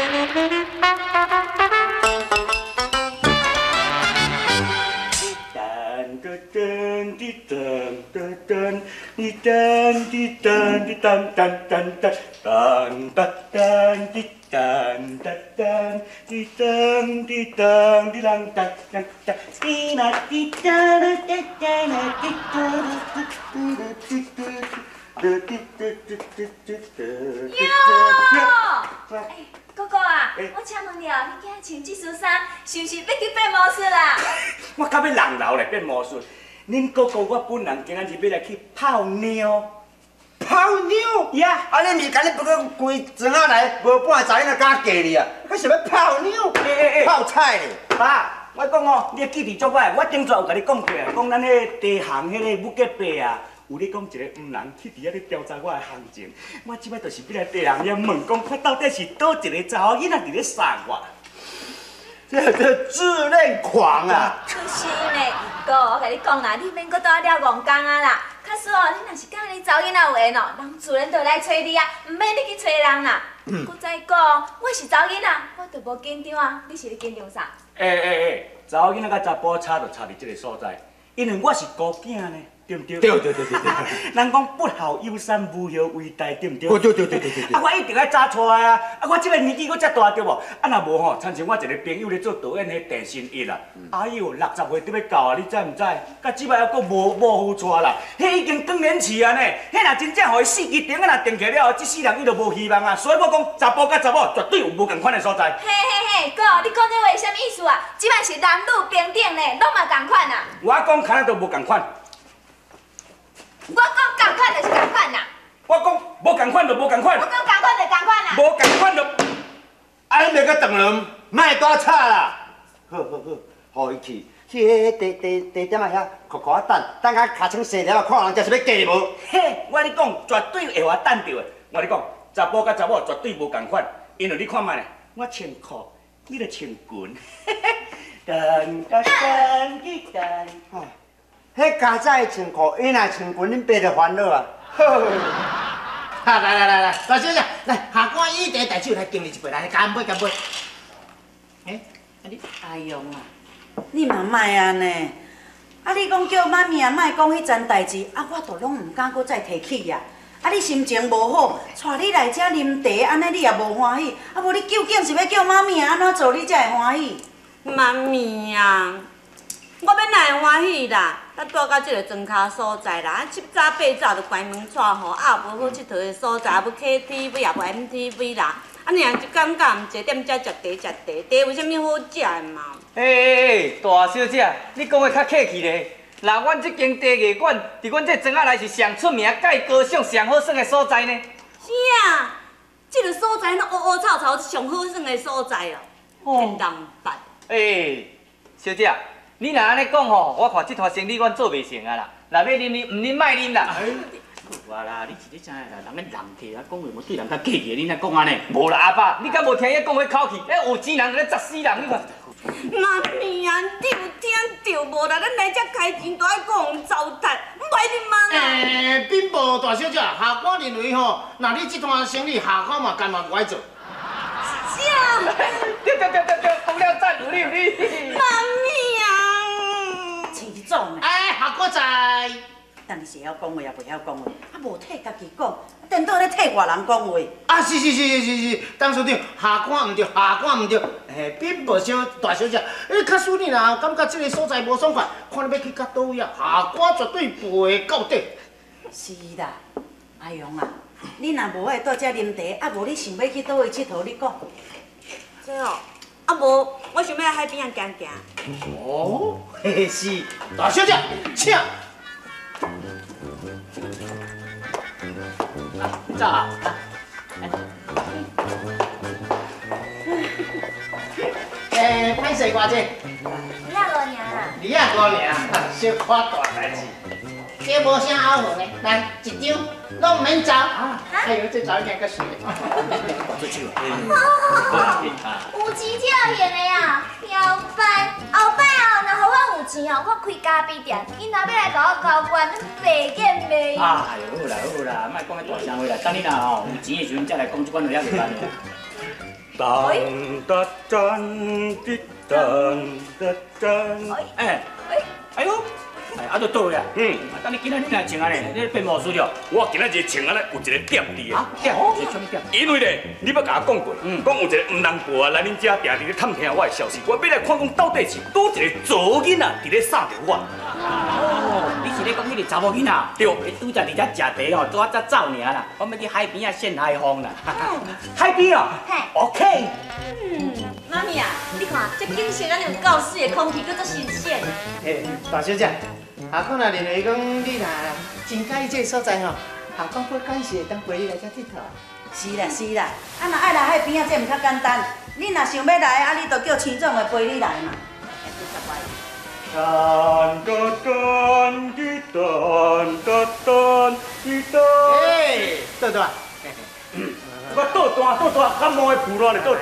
噔噔滴噔噔噔，滴噔滴噔滴噔噔噔噔噔噔噔滴噔噔噔滴噔滴噔滴啷噔噔噔滴啦滴哒啦哒哒啦滴嘟嘟嘟嘟嘟嘟嘟嘟嘟嘟嘟嘟。哟，哎，哥哥啊，我請問你哦，你今日穿這身衫，是毋是欲去變魔術啦？我較欲人流來變魔術。恁哥哥我本人今仔日欲來去泡妞。泡妞？呀！啊，你毋是共你不過規庄仔來，無半個查某囡仔敢嫁你啊？閣想欲泡妞？泡菜咧？爸，我講哦，你記憶足歹，我頂逝有共你講過啊，講咱彼個地行彼個武吉伯啊，有咧講一個黃人去佇遐咧調查我的行情。我這擺就是欲來地行遐問講，看到底是佗一個查某囡仔佇咧捒我。這這自戀狂啊！就是呢，哥，我共你講啦，你免閣蹛遐戇工啊啦。假使哦，你若是佮你查某囡仔有緣哦，人自然就來揣你啊，毋免你去揣人啦。閣再講，我是查某囡仔，我就無緊張啊。你是咧緊張啥？欸欸欸，查某囡仔佮查埔差就差佇這個所在，因為我是孤囝呢，對毋對？對對對對對。人講不孝有三，無後為大，對毋對？對對對對對對。啊，我一定愛早娶啊！啊，我這個年紀閣遮大對無？啊，若無吼，親像我一個朋友咧做導演，彼鄭新一啦，哎喲，60歲得欲到啊，你知毋知？到這擺猶閣無某夫娶啦，彼已經更年期啊呢。彼若真正予伊四支釘仔若定起了後，這世人伊就無希望啊。所以我講，查埔佮查某絕對有無仝款的所在。嘿嘿嘿，哥，你講這話是啥物意思啊？這擺是男女平等呢，攏嘛仝款啊。我講牽仔都無仝款。我講仝款就是仝款啦。我講無仝款就無仝款。我講仝款就仝款啦。無仝款就，啊，你袂閣轉輪，莫帶吵啦。好好好，予伊去去彼個地地地點仔遐，苦苦仔等，等甲尻川生了，看人這是欲嫁無？嘿，我共你講，絕對會予我等著的。我共你講，查埔佮查某絕對無仝款，因為你看覓咧，我穿褲，你著穿裙。噔噔噔噔。彼家仔穿褲，伊若穿裙，恁爸就煩惱啊。好，來來來來，大小姐，來下官以茶代酒來敬你一杯，來乾杯乾杯。欸，啊你阿勇啊，你嘛莫按呢。啊，你講叫媽咪啊，莫講彼層代誌，啊，我都攏毋敢閣再提起啊。啊，你心情無好，帶你來遮啉茶，按呢你也無歡喜。啊，無你究竟是欲叫媽咪啊按怎做，你才會歡喜？媽咪啊，我欲哪會歡喜啦？咱蹛到這個莊跤所在啦，啊七早八早就關門帶戶，啊無好𨑨迌的所在，啊欲 KTV 也無 MTV 啦，啊爾一工到暗坐踮遮食茶食茶，茶有啥物好食的嘛？欸欸欸，大小姐，你講的較客氣咧。若阮這間茶藝館，佇阮這莊仔內是上出名、蓋高尚、上好耍的所在呢。啥？這個所在攏烏烏臭臭，上好耍的所在哦，騙人辦。欸，小姐。你若按呢講吼，我看這攤生意阮做袂成啊啦。若欲啉啉，毋啉莫啉啦。好啊啦，你是咧知影啦，人咧人客啊，講話無對人較客氣，你哪講按呢？無啦，阿爸，你敢無聽伊講彼口氣？欸，有錢人就咧砸死人，你看。媽咪啊，你有聽著無啦？咱來遮開錢都愛閣予糟蹋，毋愛啉啊啦。欸，稟報大小姐，下官認為吼，若你這攤生意下官嘛甘願無愛做。是啊。對對對對對，講了讚，有理有理。媽咪啊！哎，下官在。但你是會曉講話，也袂曉講話，啊無替家己講，顛倒咧替外人講話。啊，是是是是是是，董事長，下官毋對，下官毋對，嘿，稟報小大小姐，欸，假使你若感覺這個所在無爽快，看你欲去到佗位啊，下官絕對陪到底。是啦，阿勇啊，你若無愛蹛遮啉茶，啊無你想欲去佗位𨑨迌，你講。這哦，啊無，我想欲來海邊仔行行。哦，嘿嘿，是，大小姐，請。走啊！欸，歹勢偌濟？二仔五爾啦。二仔五爾，小可大代誌。這無啥拗痕的，來一張，攏毋免走。哎呦，這查某囝閣水。好好好，有錢才有閒的啊，老闆，後擺哦，若予我有錢哦，我開咖啡店，𪜶若欲來共我交關，白見袂。哎喲，好啦好啦，莫講彼大聲話啦，等你若吼有錢的時陣，才來講這款話也袂晚的。当哒当滴当哒当。哎，哎呦，哎，啊，就倒呀。啊，等你今仔日若穿按呢，你变魔术了。我今仔日穿按呢有一个点伫的。啊，点是啥物点？因为咧，你捌共我讲过，讲有一个黄人婆啊来恁遮定伫咧探听我的消息，我欲来看讲到底是佗一个查某囡仔伫咧捎著我。哦，你是咧讲彼个查某囡仔？对。伊拄才伫遮食茶吼，拄仔才走尔啦。我欲去海边仔晒海风啦。海边啊？OK。妈咪啊，你看这景色按呢有够媠的，空气阁足新鲜。嘿，大小姐，下官若认为讲你若真佮意这个所在吼，下官阁感谢会当陪你来遮𨑨迌。是啦是啦，啊若爱来海边仔，这毋较简单。你若想欲来，啊你就叫青总的陪你来嘛。当当当滴当当当滴当。哎，倒倒。我倒弹倒弹，较毛的浮落咧倒。